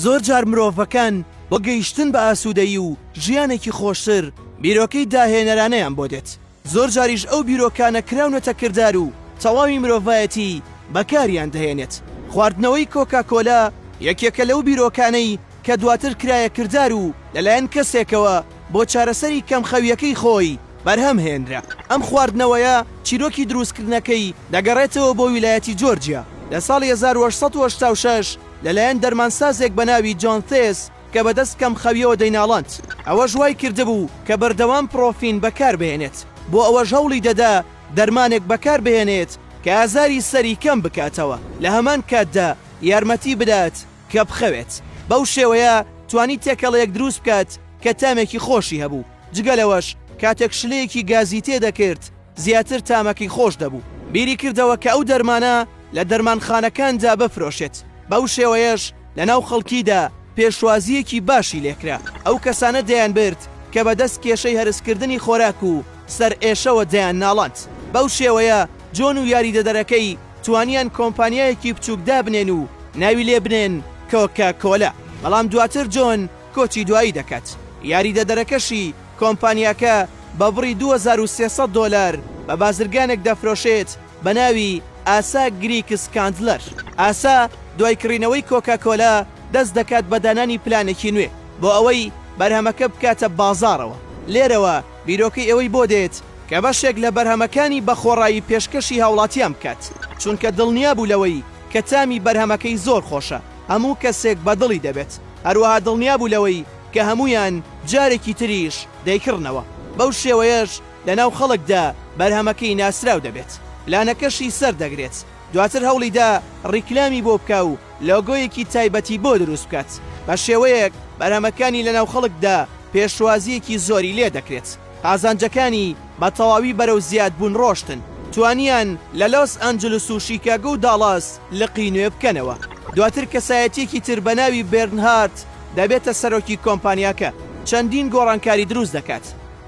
زۆرجار مرۆڤەکان بۆ گەیشتن بە ئاسوودەیی و ژیانێکی خۆشتر بیرۆکەی داهێنەرانەیان بۆ دێت، زۆرجاریش ئەو بیرۆکانە کراونەتە کردار و تەواوی مرۆڤایەتی بەکاریان دەهێنێت. خواردنەوەی کۆکاکۆلا یەکێکە لەو بیرۆکانەی کە دواتر کرایە کردار و لەلایەن کەسێکەوە بۆ چارەسەری کەمخەوییەکەی خۆی بەرهەم هێنرا. ئەم خواردنەوەیە چیرۆکی دروستکردنەکەی دەگەڕێتەوە بۆ ویلایەتی جۆرجیا لە ساڵی 1886 لەلایەن دەرمانسازێک بە ناوی جۆن ثێس کە بەدەست کەمخەوییەوە دەیناڵاند، ئەوەش وای کردبوو کە بەردەوام پرۆفین بەکاربهێنێت، بۆ ئەوەش هەوڵی دەدا دەرمانێک بەکاربهێنێت کە ئازاری سەری کەم بکاتەوە لە هەمان کاتدا یارمەتی بدات کە بخەوێت، بەو شێوەیە توانی تێکەڵەیەک دروست بکات کە تامێکی خۆشی هەبوو، جگە لەوەش کاتێک شلەیەکی گازی تێدەکرد زیاتر تامەکەی خۆش دەبوو. بیری کردەوە کە ئەو دەرمانە لە دەرمانخانەکاندا بفرۆشێت، بەو شێوەیەش لەناو خەڵکیدا پێشوازییەکی باشی لێکرا، ئەو کەسانە دەیانبرد کە بەدەست کێشەی هەرسکردنی خۆراک و سەرئێشەوە دەیانناڵاند. بەو شێوەیە جۆن و یاریدەدەرەکەی توانیان کۆمپانیایەکی بچووک دابنێن و ناوی لێ بنێن کۆکا کۆلا، بەڵام دواتر جۆن کۆچی دوایی دەکات، یاریدەدەرەکەشی کۆمپانیاکە بە بڕی 2300 دۆلار بە بازرگانێک دەفرۆشێت بە ناوی ئاسا گریکس کاندلەر. ئاسا دوای کڕینەوەی کۆکا کۆلا دەست دەکات بە دانانی پلانێکی نوێ بۆ ئەوەی بەرهەمەکە بکاتە بازاڕەوە، لێرەوە بیرۆکەی ئەوەی بۆ دێت کە بەشێک لە بەرهەمەکانی بە خۆڕایی پێشکەشی هاوڵاتیان بکات، چونکە دڵنیا بوو لەوەی کە تامی بەرهەمەکەی زۆر خۆشە هەموو کەسێک بە دڵی دەبێت، هەروەها دڵنیا بوو لەوەی کە هەموویان جارێکی تریش دەیکڕنەوە، بەو شێوەیەش لەناو خەڵکدا بەرهەمەکەی ناسراو دەبێت، پلانەکەشی سەردەگرێت، دواتر هەوڵیدا ڕیکلامی بۆ بکا و لۆگۆیەکی تایبەتی بۆ دروست بکات، بە شێوەیەک بەرهەمەکانی لەناو خەڵکدا پێشوازییەکی زۆری لێدەکرێت. قازانجەکانی بە تەواوی بەرەو زیادبوون ڕۆشتن، توانیان لە لۆس ئەنجلس و شیکاگۆ و داڵاس لقی نوێ بکەنەوە. دواتر کەسایەتییەکی تر بە ناوی بێرنهارت دەبێتە سەرۆکی کۆمپانیاکە، چەندین گۆڕانکاری دروست دەکات.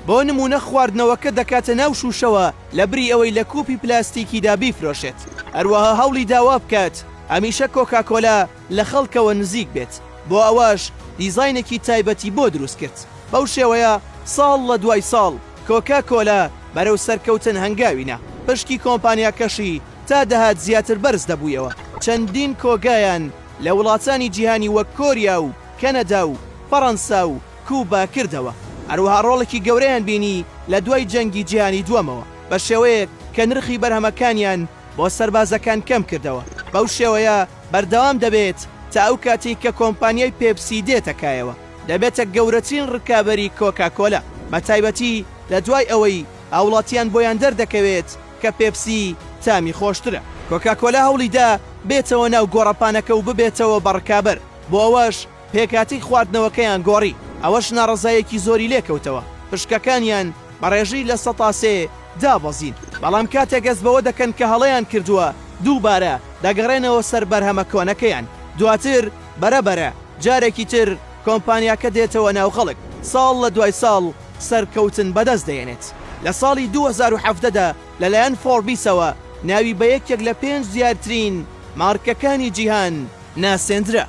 بۆ نموونە خواردنەوەکە دەکاتە ناو شووشەوە لەبری ئەوەی لە کوپی پلاستیکیدا بیفرۆشێت. هەروەها هەوڵی دا وا بکات هەمیشە کۆکاکۆلا لە خەڵکەوە نزیک بێت، بۆ ئەوەش دیزاینێکی تایبەتی بۆ دروست کرد. بەو شێوەیە ساڵ لە دوای ساڵ کۆکا کۆلا بەرەو سەرکەوتن هەنگاوی نا، پشکی کۆمپانیاکەشی تا دەهات زیاتر بەرز دەبوویەوە، چەندین کۆگایان لە وڵاتانی جیهانی وەک کۆریا و کەنەدا و فەڕەنسا و کوبا کردەوە، هەروەها ڕۆڵێکی گەورەیان بینی لە دوای جەنگی جیهانی دووەمەوە، بە شێوەیەک کە نرخی بەرهەمەکانیان بۆ سەربازەکان کەم کردەوە، بەو شێوەیە بەردەوام دەبێت تا ئەو کاتەی کە کۆمپانیای پێپسی دێتە کایەوە. دەبێتە گەورەترین ڕکابەری کۆکا کۆلا، بەتایبەتی لە دوای ئەوەی هاوڵاتیان بۆیان دەردەکەوێت کە پێپسی تامی خۆشترە. کۆکا کۆلا هەوڵیدا بێتەوە ناو گۆڕەپانەکە و ببێتەوە بە ڕکابەر، بۆ ئەوەش پێکهاتەی خواردنەوەکەیان گۆڕی، ئەوەش ناڕەزایەکی زۆری لێکەوتەوە، پشکەکانیان بە ڕێژەی 3% دابەزین، بەڵام کاتێک هەست بەوە دەکەن کە هەڵەیان کردووە، دووبارە دەگەڕێنەوە سەر بەرهەمە کۆنەکەیان، دواتر بەرە بەرە جارێکی تر کۆمپانیاکە دێتەوە ناو خەڵک، ساڵ لە دوای ساڵ سەرکەوتن بەدەست دەهێنێت. لە ساڵی 2017 دا لەلایەن فۆربیسەوە ناوی بە یەکێک لە پێنج دیارترین مارکەکانی جیهان ناسێندرا.